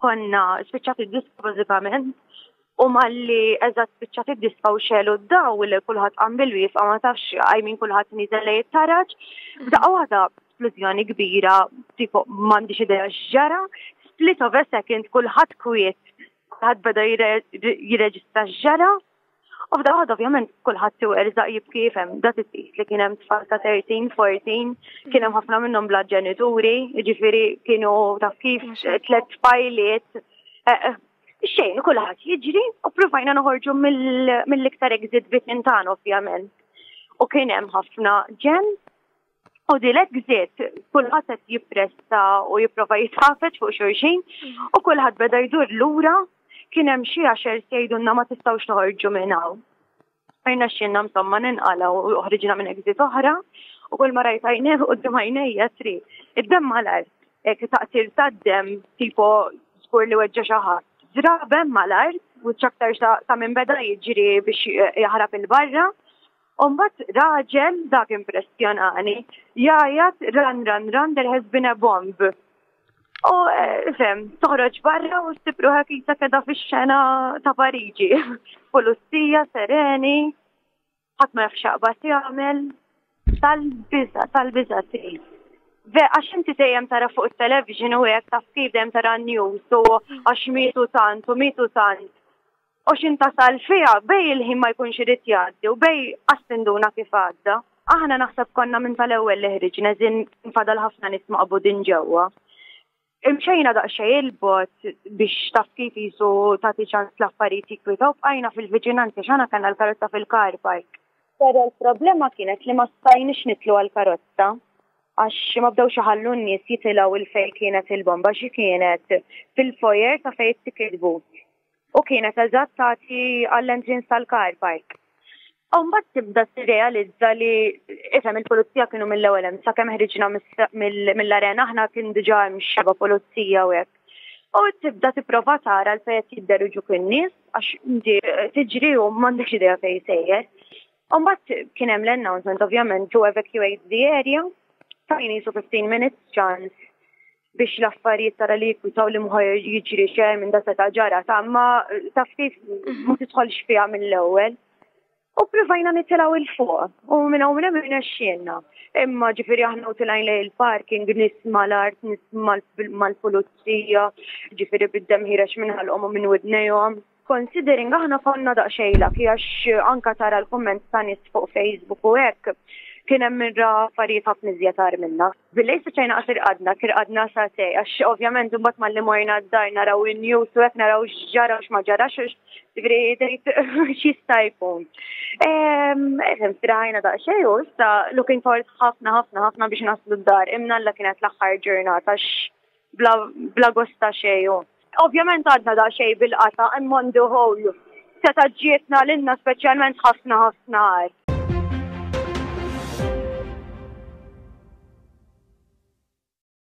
konna spiċċat id-diska bażikament u malli eżatt spiċċat id-diska u xegħlu d-dawl kulħadd qam bil-wieqfa ma tafx għajmin kulħadd niżel lejn it-taraġ. F'daqqa waħda splużjoni kbira, tipo m'għandix idea x'ġara, split of a second kulħadd kwiet, kulħadd beda jirreġistra x'ġara. U f'daqqa waħda ovvjament kulħadd iwerżaq jibki fem da titqis li kien hemm tfal ta' 13, 14, kien hemm ħafna minnhom bla ġenituri, jiġifieri kienu taf kif tliet tfajliet. Eh, eh, xejn, kulħadd jiġri u provajna noħorġu mill-iktar exit viċin tagħna ovvjament. U kien hemm ħafna ġen U di l-exit, kulħadd qed jippressa u jipprova jitħafeġ fuq xulxin u kulħadd beda jdur lura kien hemm xi għaxer jgħidulna ma tistgħux toħorġu minn hawn. Irnexxielna insomma ninqalgħu u ħriġna minn exit oħra u kull ma rajt għajnejh quddiem għajnejja tri. Id-demm mal-art, hekk taqtir tad-demm tipo żgur li weġġa' xi ħadd. Żraben mal-art u aktar ta' minn beda jiġri biex jaħrab il-barra. U mbagħad raġel dak impressjonani, jgħajjat run run run there has been a bomb. U eh, fem, toħroġ barra u ssib ruħek qisha keda fix-xena ta' Pariġi. Pulizija, sereni, ħadd ma jaf x'jaqbad jagħmel. Tal-biża, tal-biża trid. Ve, għax inti dejjem tara fuq it-television u hekk taf kif dejjem tara news u għax mietu tant u mietu tant. U x'in tasal fiha, bej il-ħin ma jkunx irid jgħaddi u bej qas tinduna kif għadda. Aħna naħseb konna minn tal-ewwel li ħriġna, as in kien fadal ħafna nies maqbudin ġewwa. Imxejna daqsxejn 'il bogħod biex taf kif qisu tagħti ċans l-affarijiet jikkwitaw, bqajna fil-viċinanzi għax aħna kellna l-karozza fil-car park. Però l-problema kienet li ma stajniex nidħlu għall-karozza għax ma bdewx iħallu n-nies jitilgħu 'il fejn kienet il-bomba xi kienet fil-foyer ta' fejn it-ticket booth. U kienet eżatt tagħti għall-entrance tal-car park. U mbagħad tibda tirrealizza li ifhem il-pulizija kienu mill-ewwel hemm sakemm ħriġna mill-arena aħna kien diġà hemm xeba pulizija u hekk. U tibda tipprova tara l fejn qed jidderuġuk in-nies għax inti tiġri u m'għandekx idea fejn sejjer. U mbagħad kien hemm l-announcement ovvjament to evacuate the area. Tajni jisu 15 minutes chance biex l-affarijiet tara li jikkwitaw li mħu jiġri xejn minn da seta' ġara ta' ma taf kif ma tidħolx fiha mill-ewwel. U provajna nitilgħu 'il fuq u minn hawn minn hemm irnexxielna. Imma ġifieri aħna u tilgħin lejn il-parking nies mal-art, nies mal-pulizija, ġifieri bid-demm ħiereġ minn ħalqhom u minn widnejhom. Considering aħna konna daqsxejn lucky għax anka tara l-kumment ta' nies fuq Facebook u hekk kien hemm min ra affarijiet ħafna iżjed agħar minna. Billejl spiċċajna qas irqadna, kirqadna sagħtejn għax ovvjament imbagħad malli morna d-dar naraw in-news u hekk naraw x'ġara u x'ma ġarax ġifieri tgħid x'jista' jkun. Ehm, strajna daqsxejn u issa looking forward ħafna ħafna ħafna biex naslu d-dar. Imnalla kienet l-aħħar ġurnata bla, bla gost ta' xejn. Ovvjament għadna daqsxejn bil-qata' imma on the whole seta' ġietna lilna speċjalment ħafna ħafna agħar.